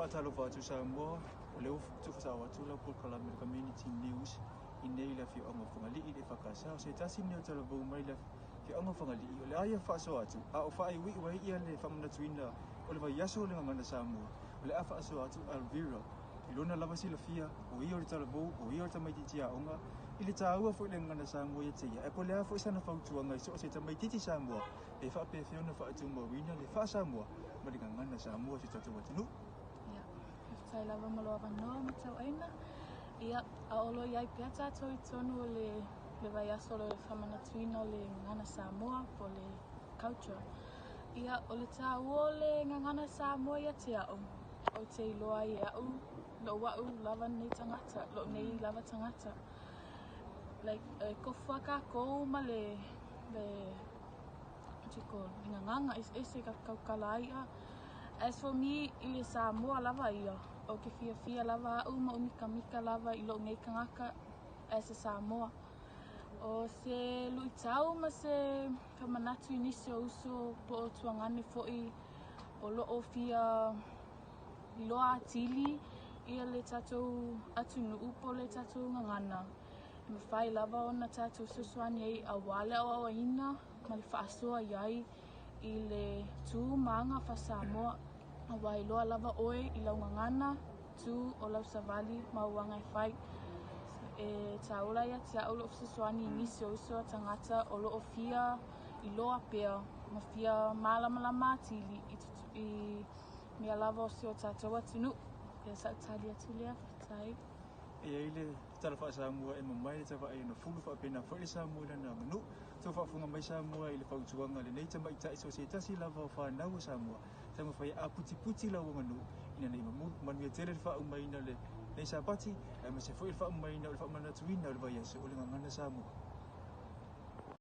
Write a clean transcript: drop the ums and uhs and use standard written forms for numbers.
Faatalofa atu Samoa, o lea ua tuufasao atu lau polokalame le Community News i nei le afioaga o Fagalii i le EFKS. O se tasi lenei o talavou mai le afioaga o Fagalii o le a ia faasoa atu a o faaiuiu ai ia le faamanatuina o le vaiaso o le Gagana Samoa. O le a faasoa atu Alvira i lona lava silafia o ia o le talavou, o ia o le tamaitiiti aoga i le taua foi o le Gagana Samoa ia te ia, ae po o le a foi sana fautuaga i so o se tamaitiiti Samoa pe faapefea ona faatumauina le faa-Samoa ma le Gagana Samoa i si o tatou atunuu. Ia, faafetai lava mo lou avanoa ma tauaina. Ia, a o lo o i ai pea tatou i totonu o le, le vaiaso o le faamanatuina o le Gagana Samoa po o le culture. Ia, o le taua o le Gagana Samoa ia te au, ou te iloa ai e au, lou au lava lenei tagata, lou nei lava tagata. Like, e tofu lava tatou ma le, le what you call, le gagana eseese e tautala ai. As for me, i le Samoa lava ia, ou te fiafia lava au ma ou mitamita lava i lou nei tagata as a Samoa. O se luitau ma se faamanatu i nisi o uso po o tuagane foi o lo o fia iloa atili ia le tatou atunuu po o le tatou gagana. E mafai lava ona tatou fesoasoani ai aua le aoaoina ma le faasoa i ai i le tu ma aga faa-Samoa. Aua e iloa lava oe i lau gagana, tu o lau savali ma ou aga e fai. E taua la ia te au lou fesoasoani i nisi o uso a tagata o lo o fia iloa pea ma fia malamalama atili i, i mea lava o si o tatou atunuu. Ia sau tali atu lea, faafetai. E i ai le tala faa-Samoa e mamae le tavaai ona fulu faapena foi le Samoa i lana aganuu. Tou faafofoga mai Samoa i le fautuaga a lenei tamaitai so o se tasi lava o fanau a Samoa, taumafai e aputiputi lau aganuu ina ne i mamulu. Manuia tele le faaumaina o lenei Sapati aemaise foi le faaumaina o le faamanatuina o le vaiaso o le Gagana Samoa.